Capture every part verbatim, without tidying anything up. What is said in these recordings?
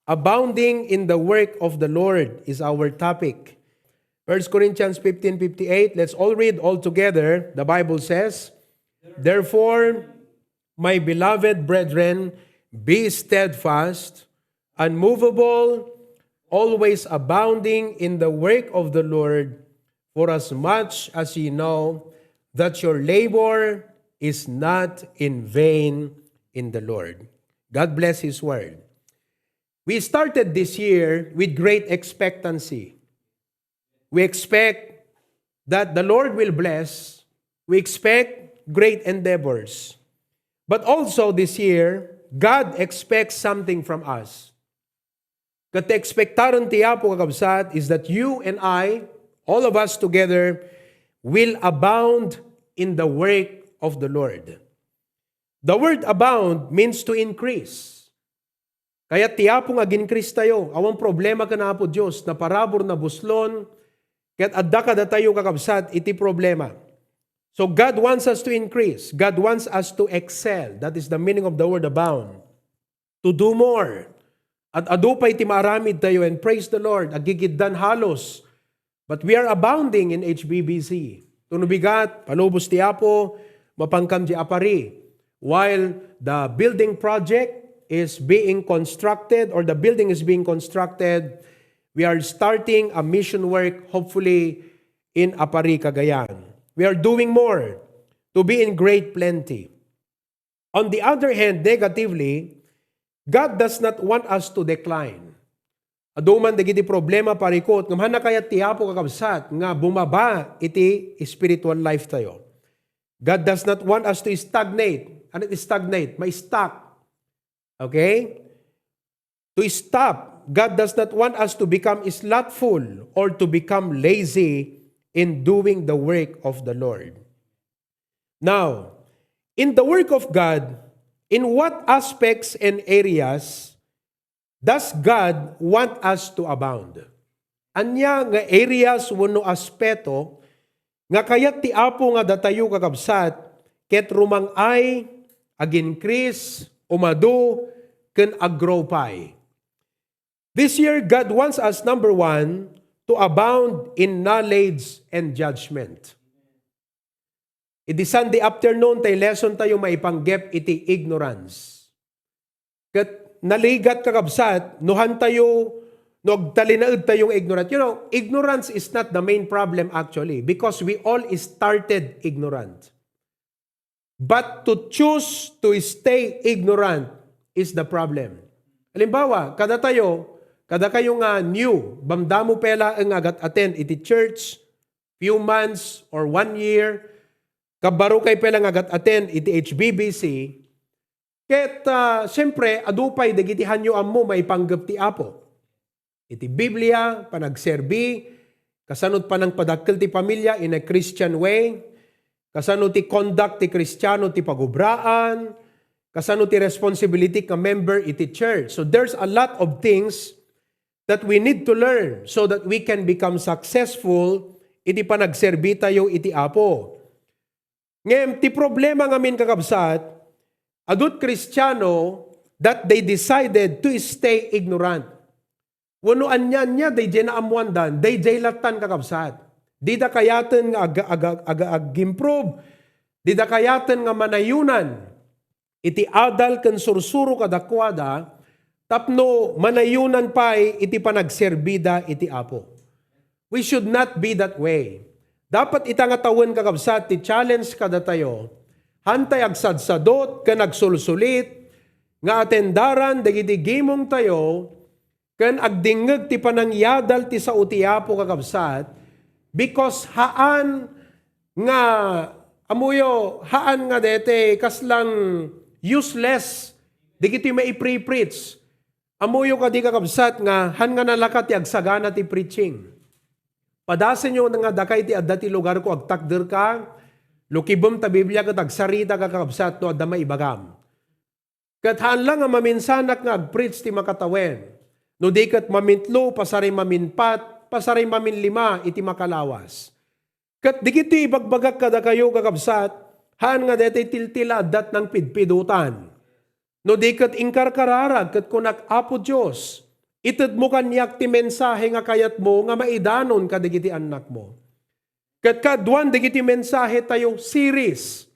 Abounding in the work of the Lord is our topic. First Corinthians fifteen fifty-eight, let's all read all together. The Bible says, "Therefore, my beloved brethren, be steadfast, unmovable, always abounding in the work of the Lord, for as much as ye know that your labor is not in vain in the Lord." God bless His word. We started this year with great expectancy. We expect that the Lord will bless. We expect great endeavors. But also this year, God expects something from us. Ket ti expectaren ti Apo, kakabsat, is that you and I, all of us together, will abound in the work of the Lord. The word abound means to increase. Kayat ti Apo nga agin-increase tayo. Awan problema ken Apo Dios, naparabur, nabuslon, ket adda kadatayo, kakabsat, iti problema. So God wants us to increase. God wants us to excel. That is the meaning of the word abound. To do more. At adu pay ti maaramid tayo, and praise the Lord, agigiddan halos. But we are abounding in H B B C. Tuno bigat, palubos ti Apo, mapankam di apari. While the building project is being constructed, or the building is being constructed, we are starting a mission work, hopefully, in Apari, Cagayan. We are doing more to be in great plenty. On the other hand, negatively, God does not want us to decline. Adu man dagiti problema, parikut, ngem haanna kayat ti Apo, kakabsat, nga bumaba iti spiritual life tayo. God does not want us to stagnate. Ano ti stagnate? Ma-stuck. Okay? To stop. God does not want us to become slothful or to become lazy in doing the work of the Lord. Now, in the work of God, in what aspects and areas does God want us to abound? Ania nga areas wenno aspeto nga kayat ti Apo nga datayo, kakabsat, ket rumang-ay, ag-increase, umadu, ken ag-grow pay? This year, God wants us, number one, to abound in knowledge and judgment. Idi Sunday afternoon, tay lesson tayo maipanggep iti ignorance. Ket naligat, kakabsat, no han tayo, no agtalinaed tayo nga ignorant. You know, ignorance is not the main problem actually, because we all started ignorant. But to choose to stay ignorant is the problem. Halimbawa, kadatayo, kadakayo nga new, damdamo pay laeng nga agat-attend iti church, few months or one year, kabarukayo pay laeng nga agat-attend iti H B B C, ket, ah, siyempre, adu pay dagiti hanyo ammo maipanggep ti Apo. Iti Biblia, panagserbi, kasano ti panangpadakkel ti pamilya in a Christian way, kasano ti conduct ti Kristiano ti pagubraan, kasano ti responsibility nga member iti church. So there's a lot of things that we need to learn so that we can become successful iti panagserbi tayo iti Apo. Ngem ti problema ngamin, kakabsat, adut Kristiano that they decided to stay ignorant. Wenno ania-ania daydiay naammoandan, daydiay lattan, kakabsat. Dida kayaten nga ag-, ag-, ag-, ag-improve, dida kayaten nga manayonan iti adal ken sursuro kadakuada tapno manayonan pay iti panagserbida iti Apo. We should not be that way. Dapat ita nga tawen, kakabsat, ti challenge kadatayo, hantay agsadsadut ken agsulsulit nga atendaran dagiti gimong tayo ken agdingngeg ti panangyadal ti sao ti Apo, kakabsat, because haan nga, ammoyo, haan nga daytoy kaslang useless dagiti maiprepreach. Ammoyo kadi, kakabsat, nga haan nga nalaka ti agsagana ti preaching. Padasenyo nga dakayo ti adda ti lugarko, agtakderka, lukibem ta Biblia ket agsarita, kakabsat, no adda maibagam. Ket haan la nga maminsanak nga agpreach ti makatawen. No di ket mamintlo, pasaray maminpat, pasaray maminlima iti makalawas. Ket dagiti ibagbagak kadakayo, kakabsat, haan nga daytoy tiltila adda ti nangpidpidutan. No di ket inkarkararag ket kunak, Apo Dios, Itedmo kaniak ti mensahe nga kayatmo nga maidanon kadagiti annakmo. Ket kaaduan dagiti mensahe tayo series.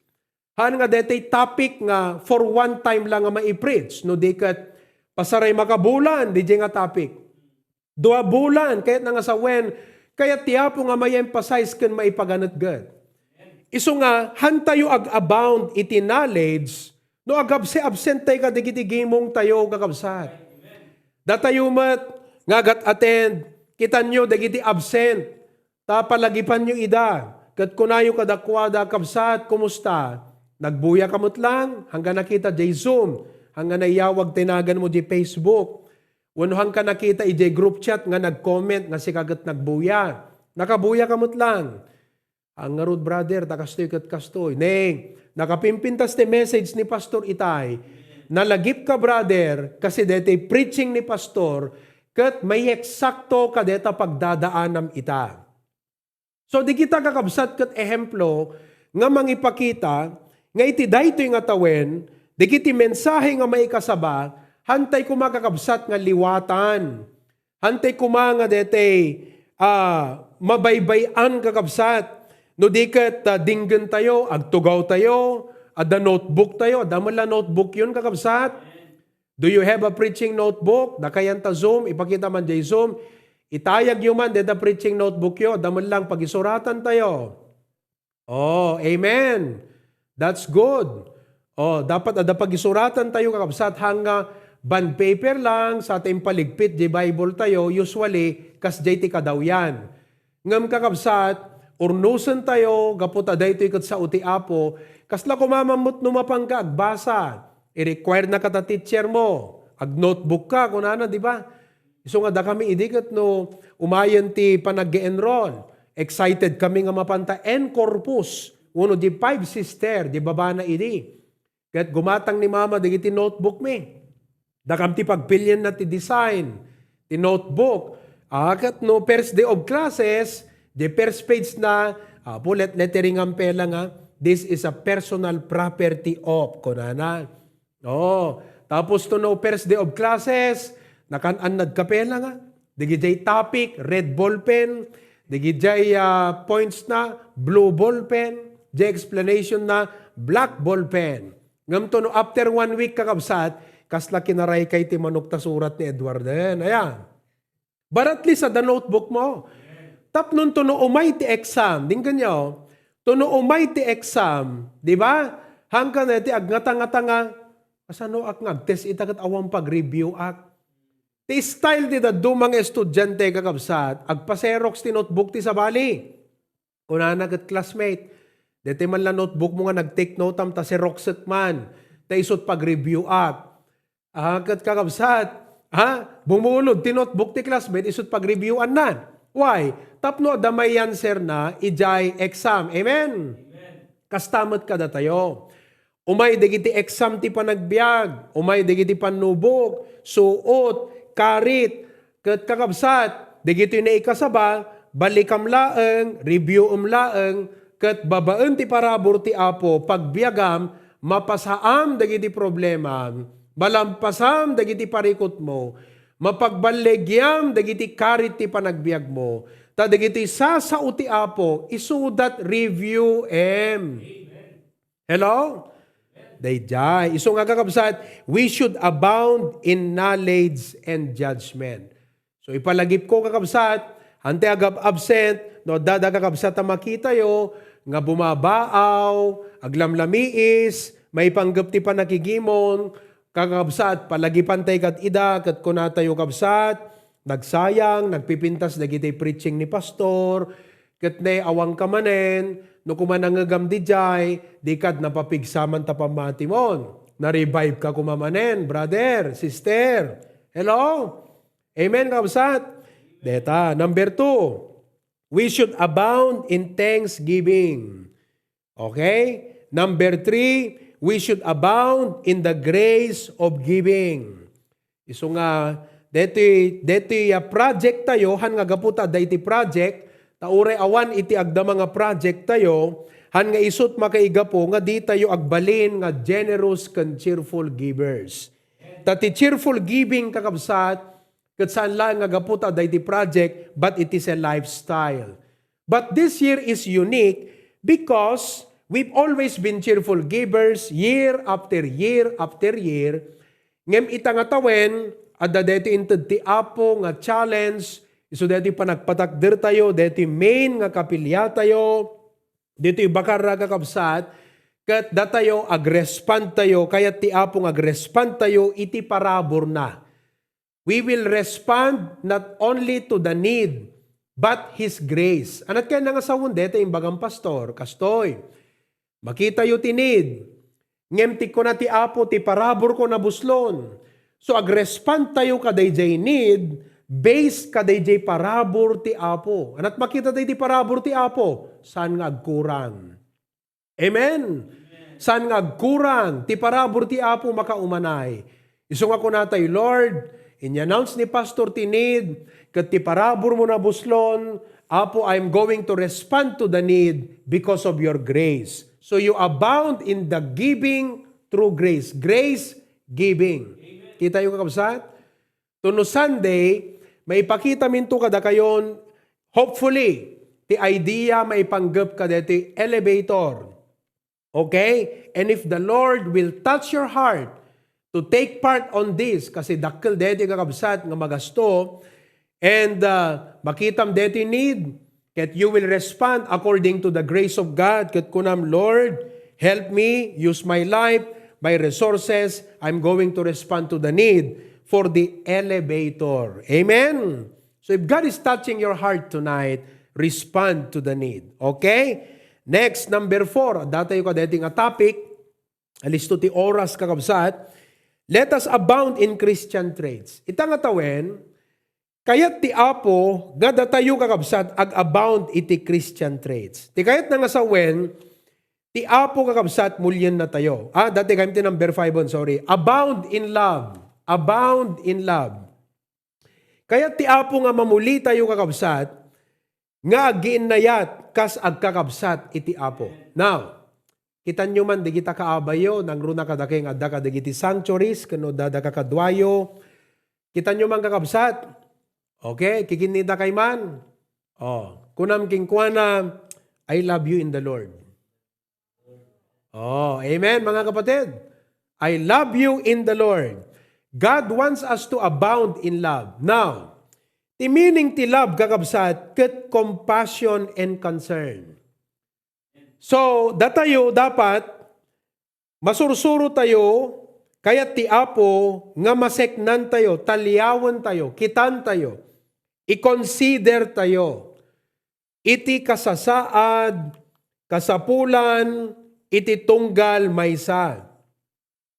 Haan nga daytoy topic nga for one time lang nga mai-preach, no di ket pasaray makabulan, diay nga topic. Dua bulan, kayatna nga sawen, kayat ti Apo nga ma-emphasize ken maipaganetget. Isu nga, haan tayo ag-abound iti knowledge, no agabse-absent tayo kadagiti gimong tayo, kakabsat. Datayo met nga agat-attend, kitanyo dagiti absent, ta palagipanyo ida, ket kunayo kadakuada, "Kabsat, kumusta? Nagbuya ka met lang? Hangga nakita diay Zoom, hangga naiyawag ti naganmo diay Facebook, wenno hangga nakita idiay group chat nga nag-comment nga sika ket nagbuya. Nakabuya ka met lang?" Ang ngarud, brother, ta kastoy ket kastoy. Ne, nakapimpintas ti message ni Pastor Itay. Nalagipka, brother, kasi daytoy preaching ni Pastor, ket maieksakto kadayta pagdadaanam ita. So, di kita kakabsat ket ehemplo nga mangipakita nga iti daytoy nga tawen, dagiti mensahe nga maikasaba, hantay koma kakabsat nga liwatan. Hantay koma nga daytoy, ah, mabaybay-an, kakabsat. No di ket, ah, dinggen tayo, agtugaw tayo, adda notebook tayo, adda met la notebook yon, kakabsat. Do you have a preaching notebook? Dakayan ta Zoom, ipakita man diay Zoom. Itayagyo man dayta preaching notebook yo, adda met lang pagisuratan tayo. Oh, amen. That's good. Oh, dapat adda pagisuratan tayo, kakabsat, haan nga bond paper lang sa ating paligpit diay Bible tayo, usually, kasdiay ti kadawyan. Ngem, kakabsat, urnosen tayo, gapu ta daytoy ket sao ti Apo, kasla koma met no mapanka agbasa, i-require na ka ta teacher mo, ag-notebook ka, kunana, di ba? Isu nga dakami idi ket no umayen ti panag-enroll, excited kami nga mapanta en corpus, wenno di five sister, di babana idi. Ket gumatang ni mama dagiti notebook mi. Dakam ti pagpilienna ti design ti notebook. Ah, ket no first day of classes, the first page na, ah, bullet lettering ang pela nga, "This is a personal property of," kunana. Oh, tapos to no first day of classes, nakan-annad ka pela nga. Dagiti topic, red ballpen. Dagiti, ah, points na, blue ballpen. Di explanation na, black ballpen. Ngem to no after one week, kakabsat, kasla kinaraykay ti manok ta surat ni Edwarden. Ayan. But at least, adda notebook mo. Tapno to no umay ti exam, dinggenyo, to no umay ti exam, di ba? Hangkan ti agngatangata nga, "Kasano ak nga agtest ita ket awan pag-review ak?" Ti style ti dadduma nga estudiante, kakabsat, agpa-xerox ti notebook ti sabali. Kunana ket classmate, "Daytoy man la notebook mo nga nag-take note am ta xeroxek man, ta isut pag-review ak." Ah, ket kakabsat, ha? Bumulod ti notebook ti classmate, isut pag-reviewanna. Why? Tapno adda may answer na idiay exam. Amen? Kasta met kadatayo. Umay dagiti exam ti panagbiag, umay dagiti pannubok, suot, karit, ket kakabsat, dagitoy naikasaba, balikam laeng, reviewem laeng, ket babaen ti parabur ti Apo, pagbiagam, mapasaam dagiti problema, malampasam dagiti parikutmo, mapagballigiam dagiti karit ti panagbiagmo, ta dagitoy sasao ti Apo, isudat reviewem. Hello? Daydiay. Isu nga, kakabsat, we should abound in knowledge and judgment. So, ipalagipko, kakabsat, hantay agab-absent, no adda, kakabsat, a makitayo nga bumabaaw, aglamlamiis, maipanggep ti pannakigimong, kakabsat, palagipantay kad ida, ket kunatayo, kabsat, nagsayang, nagpipintas dagiti preaching ni pastor, ket ne, awanka manen, no koma nangegam didiay, di kad napapigsaman ta pammatimon. Na-revive ka koma manen, brother, sister. Hello? Amen, kabsat? Deta, number two, we should abound in thanksgiving. Okay? Number three, we should abound in the grace of giving. Isu nga, deti, deti, ah, project tayo, han nga gapu ta adda iti project, ta uray awan iti agdama nga project tayo, han nga isut makaigapu nga di tayo agbalin nga generous ken cheerful givers. Ta ti cheerful giving, kakabsat, Ket saan laeng nga gapu ta daydi project, but it is a lifestyle. But this year is unique because we've always been cheerful givers year after year after year. Ngem ita nga tawen, adda daytoy inted ti Apo nga challenge, isu daytoy panagpatakdertayo, daytoy main nga kapiliatayo, daytoy bakar a kakabsat, ket datayo agrespondtayo, kayat ti Apo nga agrespondtayo iti paraburna. We will respond not only to the need, but His grace. Anat kaya nga sawen dayta imbagam, Pastor? Kastoy, makitayo ti need. Ngem ti kuna ti Apo, ti paraburko nabuslon. So, agrespond tayo kadayjay need, based kadayjay parabur ti Apo. Anat makita tayo ti parabur ti Apo? Saan nga agkurang? Amen. Saan nga agkurang ti parabur ti Apo makaumanay? Isu nga kunatay, Lord, in-announce ni Pastor ti need, ket ti paraburmo nabuslon, Apo, I'm going to respond to the need because of your grace. So you abound in the giving through grace. Grace giving. Kitayo, kakabsat? Tuno Sunday, maipakitaminto kadakayon, hopefully, ti idea maipanggep kadaytoy elevator. Okay? And if the Lord will touch your heart to take part on this, kasi dakkel daytoy, kakabsat, nga magasto, and, uh, makitam daytoy need, ket you will respond according to the grace of God, ket kunam, "Lord, help me, use my life, my resources, I'm going to respond to the need for the elevator." Amen? So if God is touching your heart tonight, respond to the need. Okay? Next, number four, adda tayo kadaytoy nga topic, alisto ti oras, kakabsat, let us abound in Christian traits. Ita nga tawen, kayat ti Apo nga datayo, kakabsat, ag-abound iti Christian traits. Ti kayatna nga sawen, ti Apo, kakabsat, muliennatayo. Ah, dayta kayat ti number five, sorry. Abound in love. Abound in love. Kayat ti Apo nga mamulitayo, kakabsat, nga agiinnayat kas agkakabsat iti Apo. Now, kitanyo man dagita kaabayo, nangruna kadakay nga adda kadagiti sanctuaries, ken no adda dagiti kaduayo. Kitanyo man, kakabsat. Okay, kikinnita kay man. Oh, kunam kenkuana, "I love you in the Lord." Oh, amen, mga kapatid. "I love you in the Lord." God wants us to abound in love. Now, ti meaning ti love, kakabsat, ket compassion and concern. So, datayo dapat masursuro tayo, kayat ti Apo nga maseknan tayo, taliawen tayo, kitan tayo, i-consider tayo iti kasasaad, kasapulan, iti tunggal maysa.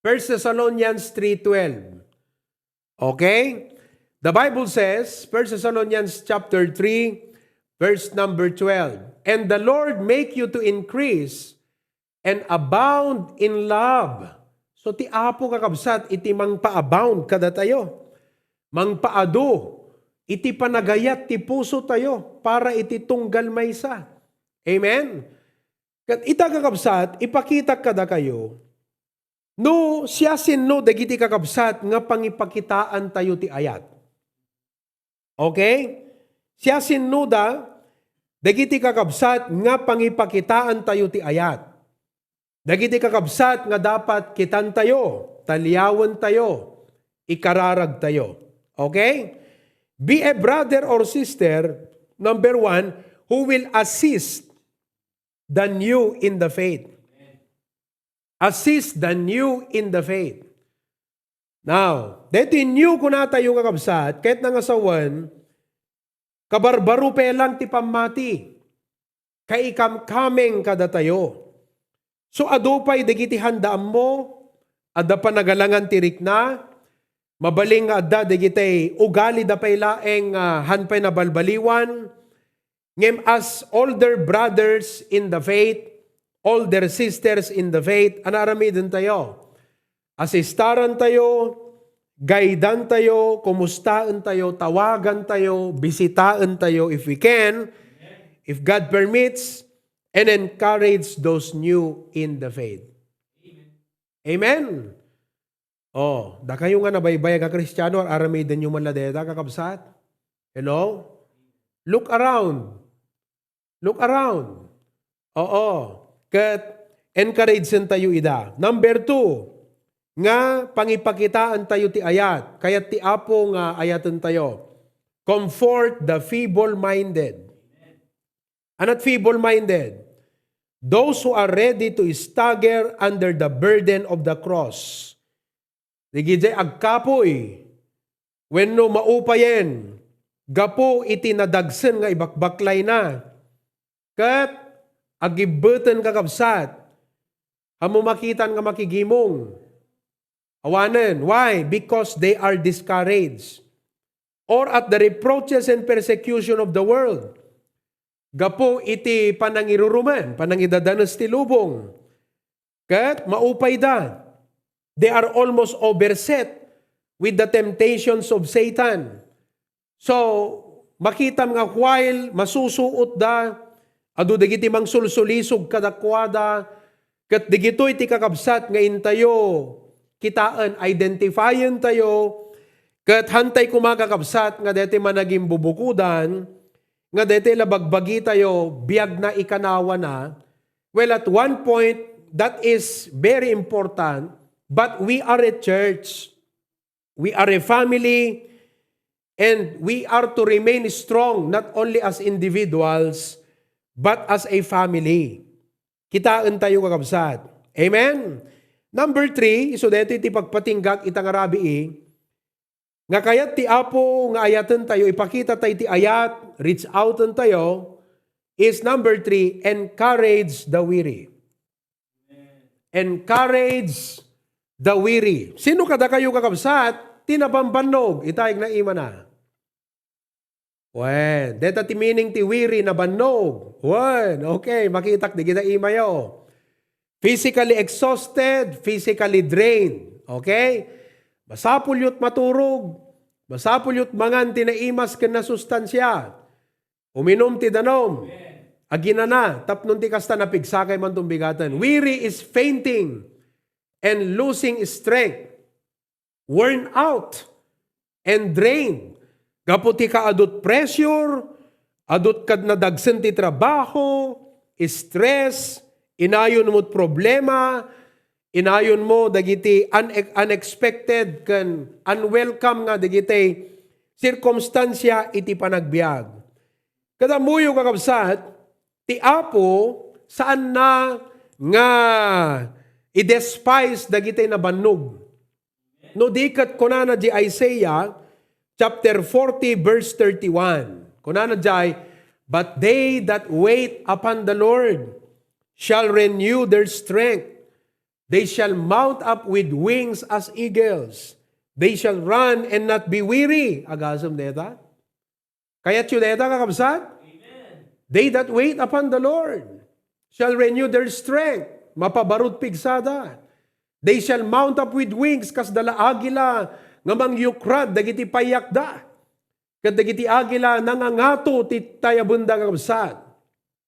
First Thessalonians three twelve. Okay? The Bible says, First Thessalonians chapter three, verse number twelve, "And the Lord make you to increase and abound in love." So, ti Apo, kakabsat, iti mangpa-abound kadatayo. Mangpaadu iti panagayat ti puso tayo para iti tunggal maysa. Amen? Ket ita, kakabsat, ipakitak kadakayo, no siasino dagiti kakabsat nga pangipakitaan tayo ti ayat. Okay? Siasinoda dagiti kakabsat nga pangipakitaan tayo ti ayat. Dagiti kakabsat nga dapat kitan tayo, taliawen tayo, ikararag tayo. Okay? Be a brother or sister, number one, who will assist the new in the faith. Assist the new in the faith. Now, daytoy new kunatayo, kakabsat, kayatna nga sawen, kabarbaro pay lang ti pammati, kaikamkameng kadatayo. So, adu pay dagiti handa ammo, adda panagalangan ti rikna, mabalin nga adda dagiti ugalida pay laeng nga han pay nabalbaliwan, ngem as older brothers in the faith, older sisters in the faith, ania aramiden tayo? Asistaran tayo, guidean tayo, kumustaen tayo, tawagan tayo, bisitaen tayo if we can, if God permits, and encourage those new in the faith. Amen? Oh, dakayo nga nabaybayag a Kristiano, ar-aramidenyo man la dayta, kakabsat? Hello? Look around. Look around. Oo. Ket encouragentayo ida. Number two, nga pangipakitaentayo ti ayat. Kayat ti Apo nga ayatentayo. Comfort the feeble-minded. Anat feeble-minded? Those who are ready to stagger under the burden of the cross. Digidiay agkapuy wenno maupayen gapu iti nadagsen nga ibakbaklayna, ket agibbeten, kakabsat, ammo makitan nga makigimong. Awanen. Why? Because they are discouraged. Or at the reproaches and persecution of the world. Gapu iti panangirurumen, panangidadanes ti lubong. Ket maupayda. They are almost overset with the temptations of Satan. So, makitam nga while masusuotda, adu dagiti mangsulsulisog kadakuada, ket digitoy ti kakabsat nga intayo kitaen, identifyentayo, ket hantay koma, kakabsat, nga daytoy managimbubukodan, nga daytoy la bagbagitayo, biagna ikanawana. Well, at one point, that is very important, but we are a church. We are a family, and we are to remain strong, not only as individuals, but as a family. Kitaentayo, kakabsat. Amen? Number three, isu daytoy ti pagpatinggak ita nga rabii, nga kayat ti Apo nga ayatentayo, ipakitatayo ti ayat, reach outentayo, is number three, encourage the weary. Encourage the weary. Sino kadakayo, kakabsat, ti nabambannog? Itay nga imana. Wen, deta ti meaning ti weary, nabannog. Wen, okay, makitak dagita imayo. Physically exhausted, physically drained. Okay? Masapul yot maturog, masapul yot mangan ti naimas ken nasustansia. Uminum ti danum. Aginana, tapno ti kasta napigsakay man tumbigaten. Weary is fainting and losing strength. Worn out and drained. Gapu ti kaadut pressure, adut kad nadagsen ti trabaho, stress, inayon mo't problema, inayon mo dagiti une-, unexpected ken unwelcome nga dagiti sirkumstansia iti panagbiag. Ket ammoyo, kakabsat, ti Apo saanna nga i-despise dagiti nabannog. No di ket kunana di Isaiah chapter forty, verse thirty-one. Kunana diay, "But they that wait upon the Lord shall renew their strength. They shall mount up with wings as eagles. They shall run and not be weary." Agasem deta? Kayatyo deta, kakabsat? Amen. "They that wait upon the Lord shall renew their strength." Mapabarut pigsada. "They shall mount up with wings," kas dala agila nga mangyukrad dagiti payakda. Ket dagiti agila nangangato ti tayabenda, kakabsat.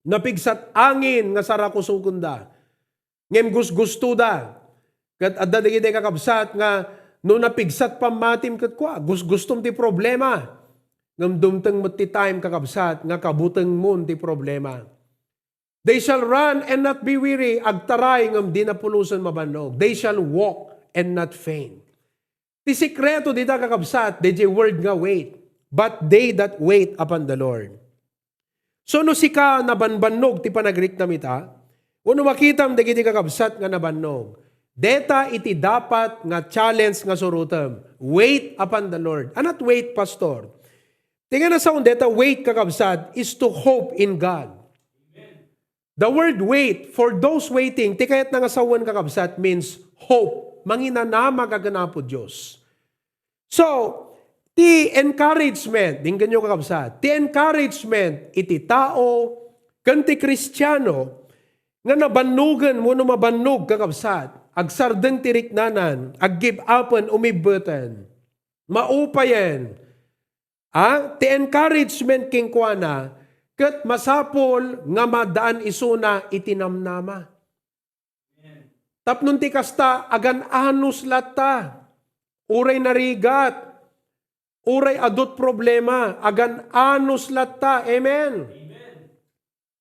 Napigsat angin nga sarakusokenda. Ngem gusgustoda. Ket adda dagiti kakabsat nga no napigsat pammatim ket kua, gusgustom ti problema. Ngem dumteng met ti time, kakabsat, nga kabutengmon ti problema. "They shall run and not be weary." Agtaray ngem dina pulosen mabannog. "They shall walk and not faint." Ti sekreto dita, kakabsat, daydiay word nga wait. "But they that wait upon the Lord." So, no sika nabanbannog ti panagriknam ita, wenno makitam dagiti kakabsat nga nabannog, deta iti dapat nga challenge nga surotem, "Wait upon the Lord." Anat wait, Pastor? Ti nga nasaon deta wait, kakabsat, is to hope in God. The word wait, for those waiting, ti kayatna nga sawen, kakabsat, means hope. Manginanamag ken Apo Dios. So, ti encouragement, denggenyo, kakabsat, ti encouragement iti tao ken ti Kristiano nga nabannogen wenno mabannog, kakabsat, agsardeng ti riknanan, ag-give upen, umibbeten, maupayen, a, ti encouragement kenkuana ket masapul nga maddaan isuna iti namnama. Tapno ti kasta, agan-anos latta. Uray narigat, uray adut problema, agan-anos latta. Amen. Amen.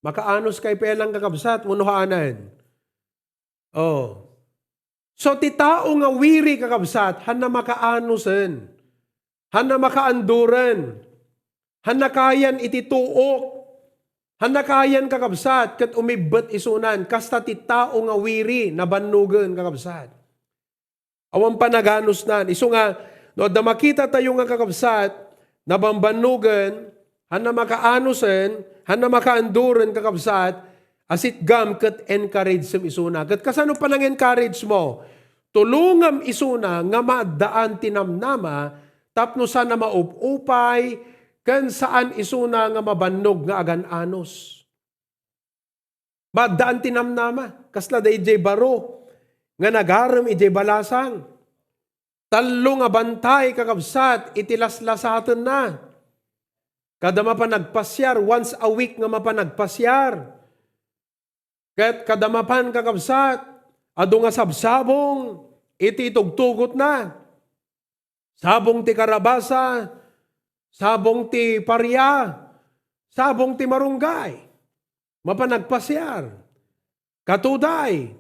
Makaanus kay pelang, kakabsat, wenno haanen? Oh. So, ti tao nga wiri, kakabsat, hanna makaanusen. Hanna makaanduren. Hanna kayan iti tuok. Hanna kayan, kakabsat, ket umibbet isunan. Kasta ti tao nga wiri, nabannogen, kakabsat. Awan panaganusnan. Isu nga, no adda makitatayo nga kakabsat, nabambannogen, hanna makaanusen, hanna makaanduren, kakabsat, asitgam ket encourage-em isuna. Ket kasano panang-encourage mo? Tulongam isuna nga maaddaan ti namnama tapno saan a maupupay ken saan isuna nga mabannog nga agan-anus. Maaddaan ti namnama. Kasla daydiay baro nga nagarem idiay balasang. Tallo nga bantay, kakabsat, iti laslasatenna. Kada mapan nagpasiar, once a week nga mapan nagpasiar. Ket kada mapan, kakabsat, adu nga sabsabong iti itugtugotna. Sabong ti karabasa, sabong ti paria, sabong ti marunggay. Mapan nagpasiar. Katuday.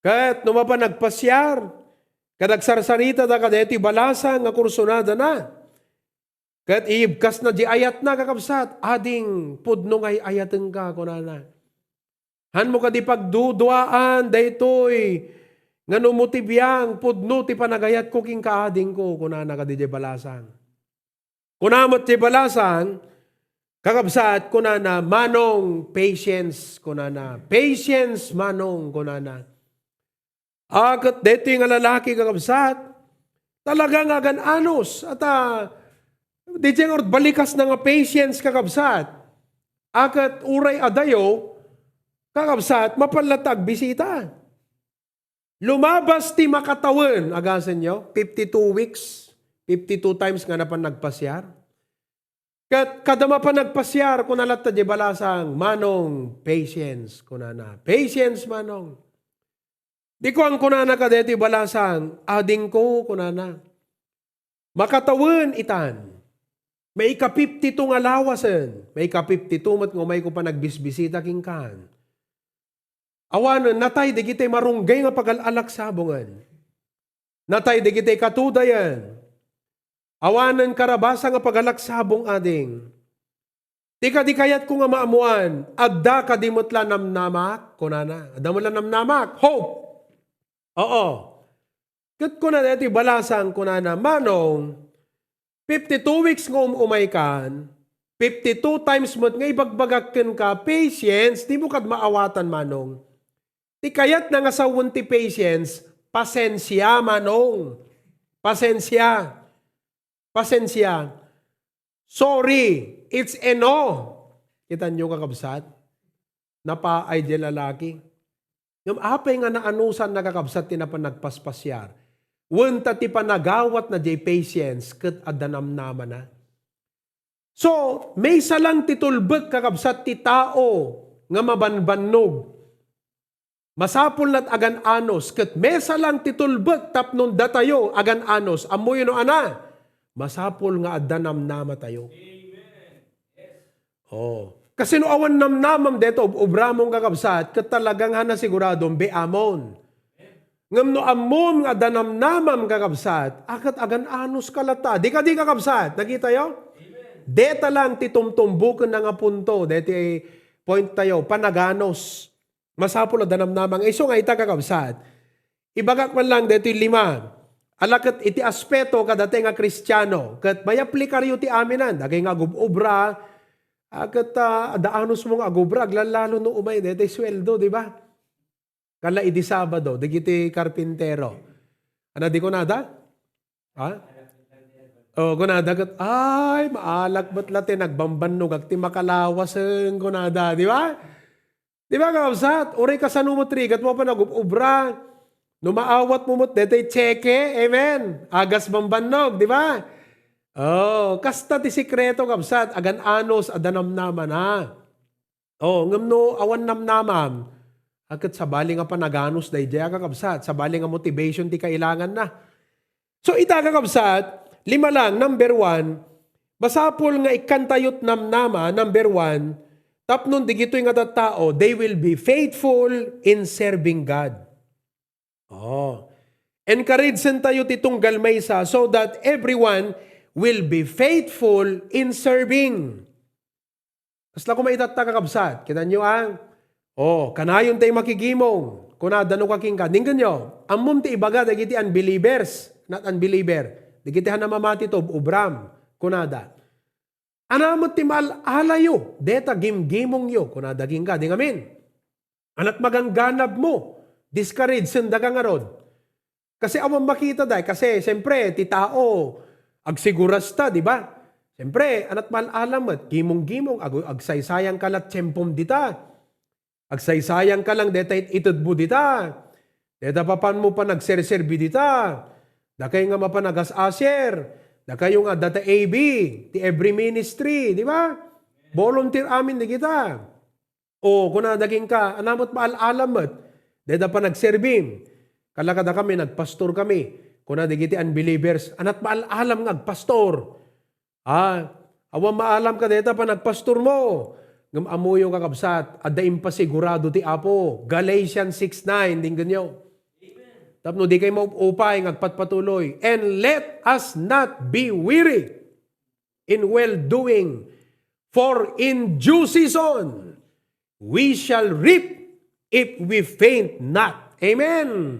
Ket no mapan nagpasiar, ket agsarsarita dagiti balasang nga kursunadana. Ket iyibkasna di ayatna, kakabsat, "Ading, pudno nga ay-ayatenka," kunana. "Hanmo kadi pagduduaan daytoy nga no mo ti biang, pudno ti panagayatko kenka, adingko," kunana kadi di balasang. Kuna met ti balasang, kakabsat, kunana, "Manong, patience," kunana. "Patience, manong," kunana. A, ket daytoy nga lalaki, kakabsat, talaga nga agan-anus. At, ah, di nga balikasna nga patience, kakabsat. A, ket uray adayo, kakabsat, mapan latta agbisita. Lumabas ti makatawen, agasenyo, fifty-two weeks, fifty-two times nga napan nagpasiar. Ket kada mapan nagpasiar, kuna latta di balasang, "Manong, patience," kunana. "Patience, manong." Di kuan, kunana kadaytoy balasang, "Adingko," kunana. "Makatawen itan. Maika-fifty-two nga lawasen. Maika-fifty-two met nga umayko panagbisbisita kenkan. Awanen, natay dagiti marunggay nga pagal-alaksabongen. Natay dagiti katudayen. Awanen karabasa nga pagalaksabong, ading. Ti kadi kayatko nga maammoan, adda kadi met la namnamak?" kunana. "Adda met la namnamak?" Hope. Oo. Ket kuna daytoy balasang, kunana, "Manong, fifty-two weeks nga um-umaykan, fifty-two times met nga ibagbagak kenka, patience, dimo kad maawatan, manong. Ti kayatna nga sawen ti patience, pasensia, manong. Pasensia. Pasensia. Sorry, it's a no." Kitanyo, kakabsat? Napaay di lalaki. Ngem apay nga naanusan, kakabsat, ti napan nagpaspasiar? Wen ta ti panagawatna diay patience ket adda namnamana. So, maysa lang ti tulbek, kakabsat, ti tao nga mabanbannog. Masapul la't agan-anus, ket maysa lang ti tulbek tapno datayo agan-anus. Ammoyo no ana? Masapul nga adda namnamatayo. Oh. Kasi no awan namnamam dayta ob-obramon, kakabsat, ket talagang hana siguradon, biamon. Ngem no ammom nga adda namnamam, kakabsat, a, ket agan-anuska latta. Di kadi, kakabsat? Nakitayo? Deta lang ti tumtumboken nga punto, deti point tayo, panaganus. Masapul a danamnama nga isu nga ita, kakabsat. Ibagak man lang daytoy lima. Ala ket iti aspeto kadatayo nga Kristiano, ket mayaplikaryo ti aminan, dagay nga agub-obra, a, ket, ah, adda anusmo nga agubra, aglalalo no umay daytoy sueldo, di ba? Kala idi Sabado, dagiti karpintero. Ana, di kunada? Ha? O, kunada ket, "Ay, maalak met la ti nagbambannogak ti makalawasen," kunada, di ba? Di ba, kakabsat? Uray kasano met rigat mo panagub-obra. No maawatmo met daytoy tseke, amen. Agas bambannog, di ba? Oh, kasta ti sekreto, kabsat, agan-anos a danamnamana. Oh, ngem no awan namnamam, a, ket sabali nga panaganus daydiay, kakabsat, sabali nga motivation ti kailanganna. So, ita, kakabsat, lima lang, number one, masapul nga ikkantayot namnama, number one, tapnon digitoy nga tattao, they will be faithful in serving God. Oh. Encourage tayo ti tunggal maysa so that everyone will be faithful in serving. Kasla koma itatta, kakabsat? Kita nyo, ah? Oh, kanayon tay makigimong. Kuna, dano ka kenka. Dinggenyo, ammom ti ibaga dagiti unbelievers. Not unbeliever. Dagiti hanamamati to, ubram. Kunada. Ania met ti maal-alayo, deta gimgimongyo. Kunada kenka. Ding amin. Anat magangganab mo. Discourage, sendaka ngarud. Kasi awan makita day. Kasi, siyempre, ti tao, agsigurasta, di ba? Siyempre, anat maal-alam met, gimong-gimong, ag-, agsaysayang ka lat tiempom dita. Agsaysayang ka lang, deta it-, itedmo dita. Deta papan mo pa nagserserbi dita. Dakay nga mapan agas-asier. Dakayo nga data A B, ti every ministry, di ba? Volunteer amin di kita. O, kuna daging ka, ania met maal-alam met. Deta pa nagserbim. Kala kada kami, nagpastor kami. Kuna dagiti unbelievers, anat maal-alam nga agpastor. Ah, awan maalam ka deta pa nagpastor mo. Ngem ammoyo, kakabsat, adda impasigurado ti Apo. Galatians six nine, dinggenyo. Tapno di kay maupay nga agpatpatuloy. And let us not be weary in well-doing, for in due season we shall reap if we faint not. Amen.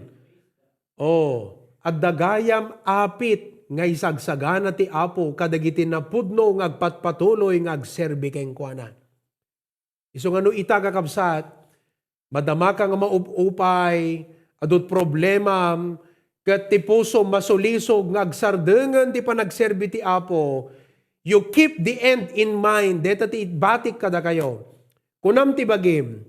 Oh, adda gayam apit nga isagsagana ti Apo kadagiti napudno nga agpatpatuloy nga agserbi kenkuana. Isu nga no ita, kakabsat, madamaka nga maupupay, adut problemam, ket ti pusom masulisog nga agsardengen ti panagserbi ti Apo, you keep the end in mind. Deta ti batik kadakayo. Kunam ti bagim,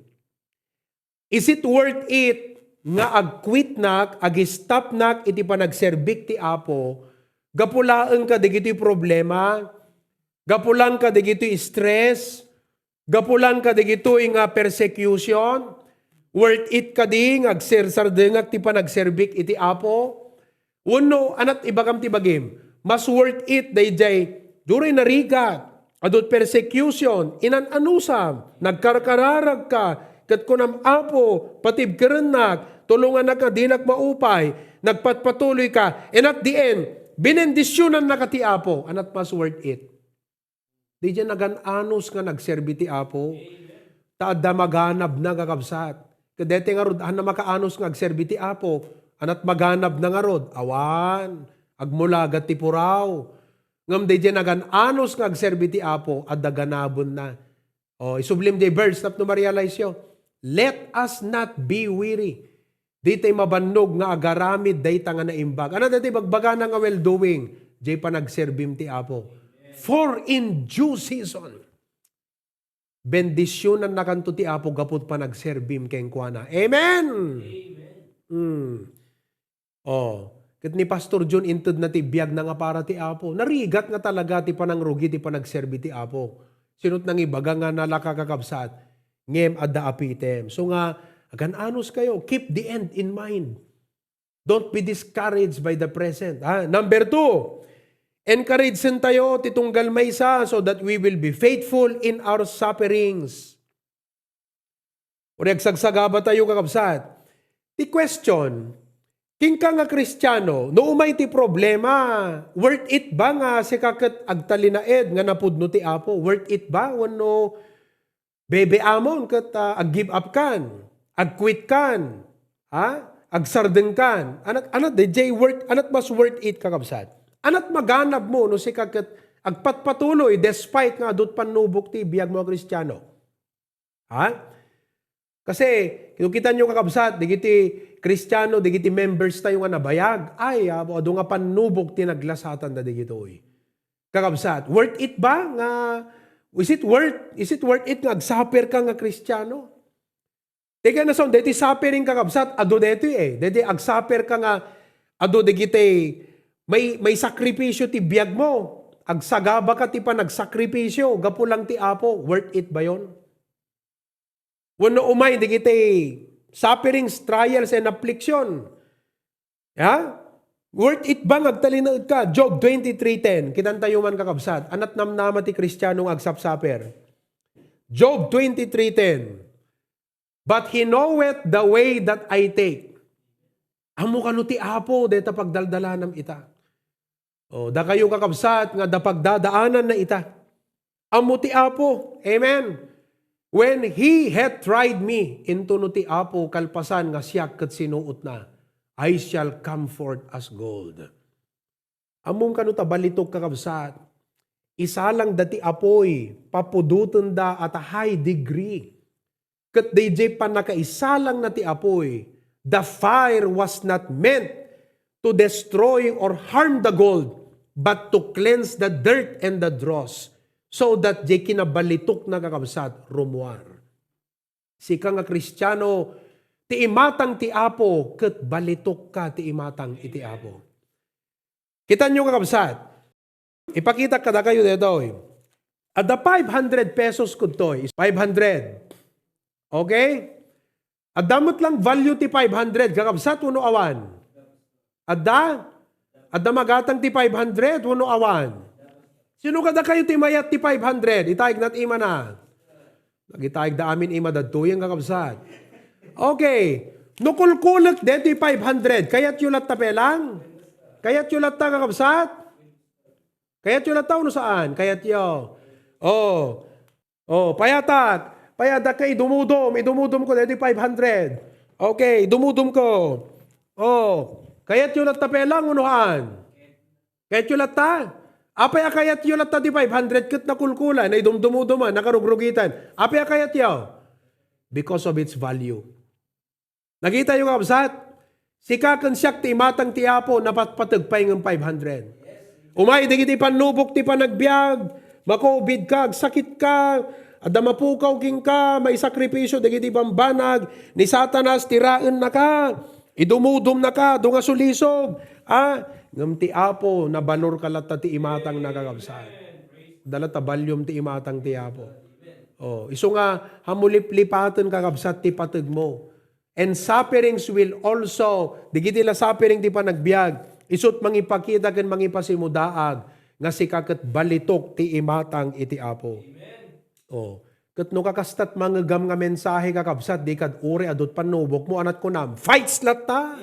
is it worth it nga agquitnak, agistopnak iti panagserbik ti Apo, gapu laeng ka dagitoy problema, gapu laeng ka dagitoy stress, gapu laeng ka dagitoy nga persecution? Worth it kadi nga agsersardengak ti panagserbik iti Apo? Wenno, anat ibagam ti bagim, mas worth it daydiay, duray narigat, adut persecution, inan-anusam, nagkarkararag ka, ket kunam, "Apo, patibkerennak, tulongannak nga dinak maupay," nagpatpatuloy ka, and at the end, binendisyonannaka ti Apo, anat mas worth it? Daydiay nagan-anus nga nagserbi ti Apo. Ta adda maganabna, kakabsat. Ket daytoy ngarud, ania makaanus nga agserbi ti Apo? Anat maganabna ngarud? Awan. Agmulagat ti puraw. Ngem daydiay nagan-anus nga agserbi ti Apo, adda ganabenna. O, isublim diay verse tapno ma-realize yo. Let us not be weary. Ditay mabannog nga agaramid dayta nga naimbag. Ano daytoy bagbagana nga well-doing? Diay panagserbim ti Apo. For in due season, bendisyonannakanto ti Apo gapu panagserbim kenkuana. Amen! Amen. Hmm. Oh, ket ni Pastor John, intedna ti biagna nga para ti Apo. Narigat nga talaga ti panangrugi ti panagserbi ti Apo. Sino't nangibaga nga nalaka, kakabsat? Ngem adda apitem. So nga, agan-anus kayo. Keep the end in mind. Don't be discouraged by the present. Ha? Number two, encourage tayo ti tunggal maysa so that we will be faithful in our sufferings. Uray agsagsagaba tayo, kakabsat. Ti question, kenka nga Kristiano, no umay ti problema, worth it ba nga sika ket agtalinaed nga napudno ti Apo? Worth it ba? Wenno bebeamon ket, ah, ag-give up kan, ag-quit kan, ha? Agsardeng kan. Anat, anat, daydiay worth, anat mas worth it, kakabsat? Anat maganab mo no sika ket agpatpatuloy despite nga adut pannubok ti biag mo a Kristiano? Ha? Kasi, no kitanyo, kakabsat, dagiti Kristiano, dagiti members tayo nga nabayag, ay, adu nga pannubok ti naglasatan da dagitoy. Kakabsat, worth it ba nga, is it worth, is it worth it nga agsuffer ka nga Kristiano? Ti kayatna son, daytoy suffering, kakabsat, adu daytoy eh. Daytoy agsuffer ka nga, adu dagiti may, may sakripisyo ti biag mo. Agsagaba ka ti panagsakripisyo, gapu lang ti Apo, worth it ba yon? Wenno umay dagiti sufferings, trials, and affliction. Ha? Worth it ba nga agtalinaedka? Job twenty-three ten. Kitantayo man, kakabsat. Anat namnama ti Kristiano nga agsapsaper. Job twenty-three ten. "But he knoweth the way that I take." Ammo kano ti Apo, deta pagdaldalanam ita. O, dakayo, kakabsat, nga da pagdadaananna ita. Ammo ti Apo. Amen. "When he hath tried me," intono ti Apo, kalpasan nga siak ket sinuotna, "I shall come forth as gold." Ammom kano ta balitok, kakabsat? Isalang da ti apuy, papudotenda at a high degree. Ket daydiay pannakaisalangna ti apuy, the fire was not meant to destroy or harm the gold, but to cleanse the dirt and the dross, so that diay kinabalitokna, kakabsat, rumuar. Sika nga Kristiano, ti imatang ti Apo, ket balitokka ti imatang iti Apo. Kitanyo, kakabsat, ipakitak kadakayo daytoy. Adda five hundred pesos kudtoy. Five hundred. Okay? Adda met lang value ti five hundred, kakabsat, wenno awan? Adda? Adda magatang ti five hundred, wenno awan? Sino kadakayo ti mayat ti five hundred? Itaygna ti imana. Nagitaygda amin ima dadtoyen, kakabsat. Okay. No kulkulek daytoy five hundred, kayatyo latta pelang? Kayatyo latta, kakabsat? Kayatyo latta wenno saan? Kayatyo. Oh. Oh, payatak. Payatak nga idumudom. Idumudom ko daytoy five hundred. Okay, idumudom ko. Oh, kayatyo latta pelang wenno saan? Kayatyo latta? Apay a kayatyo latta ti five hundred ket nakulkulan, naidumdumudoman, nakarugrugitan? Apay a kayatyo? Because of its value. Nakitayo, kakabsat? Sika ken siak ti imatang ti Apo, napatpateg pay ngem five hundred. Umay dagiti pannubok ti panagbiag, makovid ka, agsakit ka, adda mapukaw kenka, maisakripisio dagiti bambanag, ni Satanas ti raennaka, idumudomnaka, adu nga sulisog, a, ngem ti Apo, nabalorka latta ti imatangna, kakabsat. Adda latta valium ti imatang ti Apo. Oh, isu nga, hammo liplipaten, kakabsat, ti pategmo. And sufferings will also, dagiti la suffering ti panagbiag, isut' mangipakita ken mangipasimudaag nga sika ket balitok ti imatang iti Apo. Oh. Ket no kakastat mangegam nga mensahe, kakabsat, di kad uray adut pannubokmo, anat kunam, fights latta.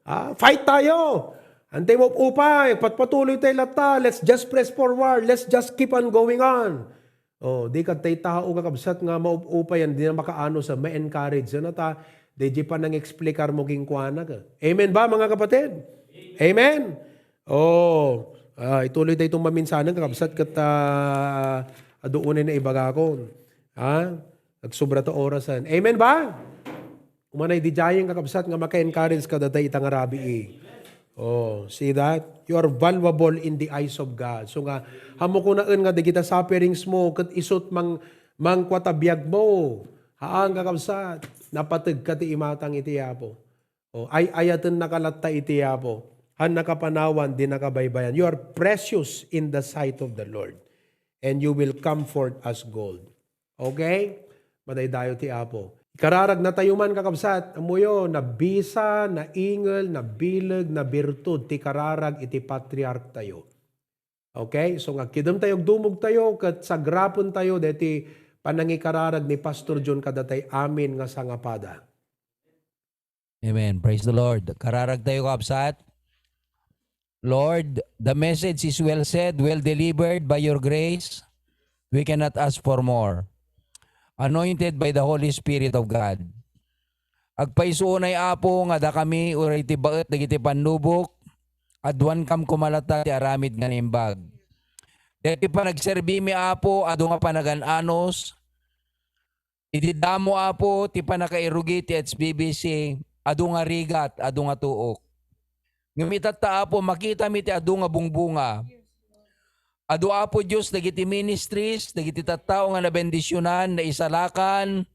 Ah, fight tayo. Antay mo upay, patpatuloy tayo latta. Let's just press forward. Let's just keep on going on. Oh, di kadtay tao, kakabsat, nga maup-upayan, di na makaano sa ma-encourage. Ano ta, di di pa nang explicar mo king kuana ka. Amen ba, mga kapatid? Amen? Oh, ah, ituloy tayo itong maminsanan, kakabsat, ket, ah, adu unay na ibaga ko. Ha? Nagsubra ta orasan. Amen ba? Umanay, di dayeng, kakabsat, nga maka-encourage ka data ita nga rabii. Oh, see that? You are valuable in the eyes of God. So nga, hammo kunaen nga dagita sufferings mo, ket isut mang, mangkuat a biag mo. Haan, kakabsat, napateg ka ti imatang iti Apo. Oh, ay-ayaten na ka latta iti Apo. Han nakapanawan, di nakabaybayan. You are precious in the sight of the Lord. And you will come forth as gold. Okay? Madaydayo ti Apo. Ikararag na tayo man, kakabsat. Amuyo, nabisa, naingel, nabileg, nabirtud ti kararag iti patriarch tayo. Okay? So, nga kidem tayo, agdumog tayo, ket sagrapen tayo, deti panangikararag ni Pastor John kadatay amin nga sangapada. Amen. Praise the Lord. Kararag tayo, kabsat. Lord, the message is well said, well delivered by your grace. We cannot ask for more. Anointed by the Holy Spirit of God. Agpaysuonay, Apo, nga dakami uray ti baet dagiti pannubok, aduankam koma latta ti aramid nga naimbag. Dagiti panagserbimi, Apo, adu nga panagan-anos, Iti damo, Apo, ti pannakairugi ti H B B C, adu nga rigat, adu nga tuok. Ngem itatta, Apo, makitami ti adu nga bungbunga. Adu, Apo Dios, dagiti ministries, dagiti tattao nga nabendisionan, naisalakan,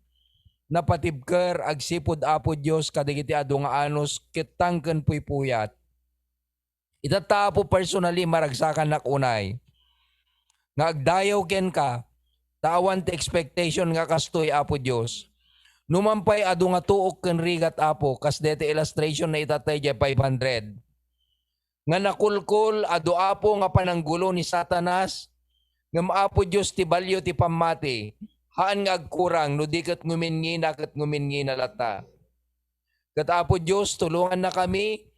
napatibker, agsipud, Apo Dios, kadagiti adu nga anos, ket tangken puypuyat. Itatta, Apo, personally, maragsakannak unay nga agdayaw kenka, ta awan ti expectation nga kastoy, Apo Dios. Numan pay adu nga tuok ken rigat, Apo, kas deti illustration na itatta idiay five hundred. nga nakulkol, adu, Apo, nga pananggulo ni Satanas, ngem, Apo Dios, ti balio ti pammati, haan nga agkurang, no di ket ngumin-ngina ket ngumin-ngina latta. Ket, Apo Dios, tulongannakami,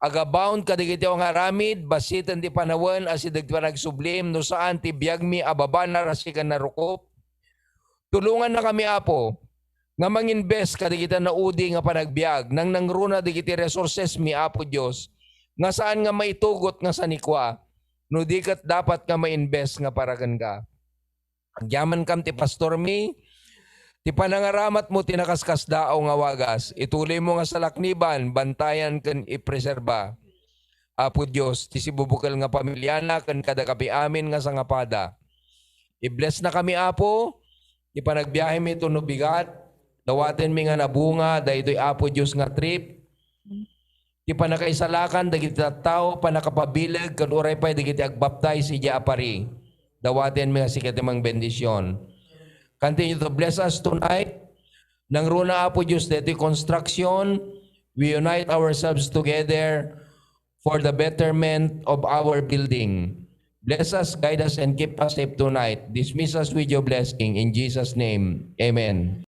agabaon kadagiti nga aramid, bassiten ti panawen, asideg ti panagsublim, no saan ti biagmi a babanar a sika narukop. Tulongannakami, Apo, nga manginbes kadagiti naudi nga panagbiag, nangnangruna dagiti resources mi, Apo Dios, nga saan nga maitugot nga sanikua, no di ket dapat nga mainbes nga para kenka. Agyamankam ti pastor mi, ti panangaramat mo ti nakaskasdaaw nga wagas, ituloy mo nga salakniban, bantayan ken ipreserba. Apo Dios, ti sibubukel nga pamiliana ken kadakapi amin nga sangapada. I-bless na kami, Apo, ti panagbiahe mi to no bigat, dawaten mi nga nabunga, daytoy Apo Dios nga trip, ti panakaisalakan dagiti tattao, panakapabileg, ken uray pay dagiti agbaptize idiay apari. Dawaten mi nga sika ti mangbendision. Continue to bless us tonight. Nangruna, Apo Dios, daytoy construction, we unite ourselves together for the betterment of our building. Bless us, guide us, and keep us safe tonight. Dismiss us with your blessing. In Jesus' name, amen.